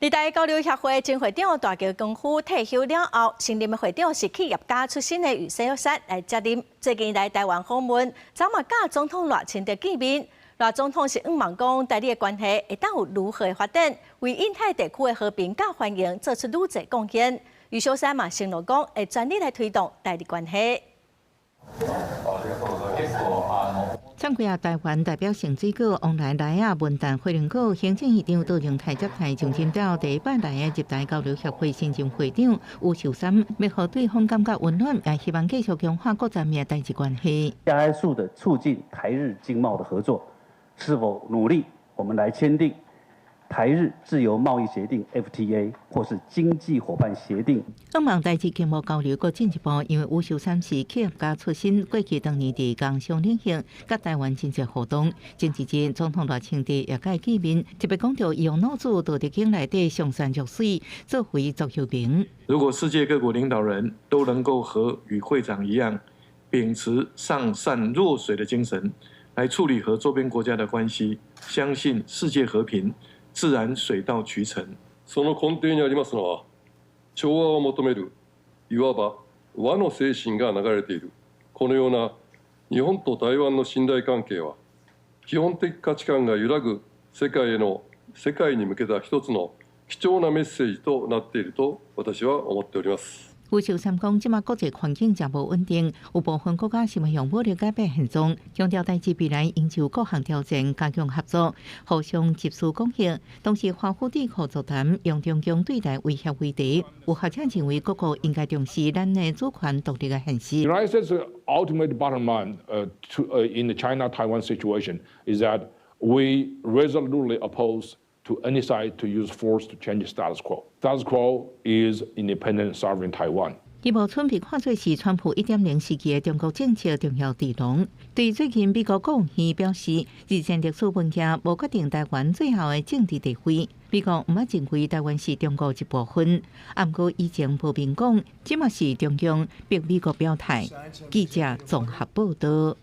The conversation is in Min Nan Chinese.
日台交流協會前會長大橋功夫退休了後，新任的會長是企業家出身的宇秀山來接任。最近來台灣訪問，昨嘛佮總統賴清德見面。賴總統是向望講，台日的關係會當有如何的發展，為印太地區的和平佮繁榮做出愈濟貢獻。宇秀山嘛承諾講，會全力來推動台日關係。上幾日台灣代表性水果旺來梨仔文旦火龍果，行政院長杜榮泰接待上任了第一擺來的日台交流協會新任會長宇秀山，欲予對方感覺溫暖，也希望繼續強化各層面台日關係。加速的促進台日經貿的合作，是否努力我們來簽訂台日自由貿易協定 FTA 或是經濟夥伴協定。向望台日經貿交流閣進一步，因為宇秀山是企業家出身，過去當年佇工商領域佮台灣真濟互動。前一日總統賴清德也佮伊見面，特別講著用老子道德經內底上善若水作為座右銘。如果世界各國領導人都能夠和宇會長一樣，秉持上善若水的精神來處理和周邊國家的關係，相信世界和平自然水到渠成。その根底にありますのは、調和を求めるいわば和の精神が流れている。このような日本と台灣の信頼関係は、基本的価値観が揺らぐ世界に向けた一つの貴重なメッセージとなっていると私は思っております。宇秀山講，這馬國際環境誠無穩定，有部分國家想欲用武力改變現狀，強調台日未來應就各項挑戰加強合作，互相集思廣益。同時，華府智庫座談用中共對台威脅為題，有學者認為各國應該重視咱的主權獨立的現實。 United States ultimate bottom line in the China-Taiwan situation is that we resolutely oppose to any side to use force to change the status quo. Status quo is independent sovereign Taiwan. 伊無春被看作是川普1.0時期的中國政策重要智囊。對最近美國國務院表示，二戰歷史文件無決定台灣最後的政治地位。美國毋捌認為台灣是中國一部分。毋過以前無明講，這嘛是中共逼美國表態。記者綜合報道。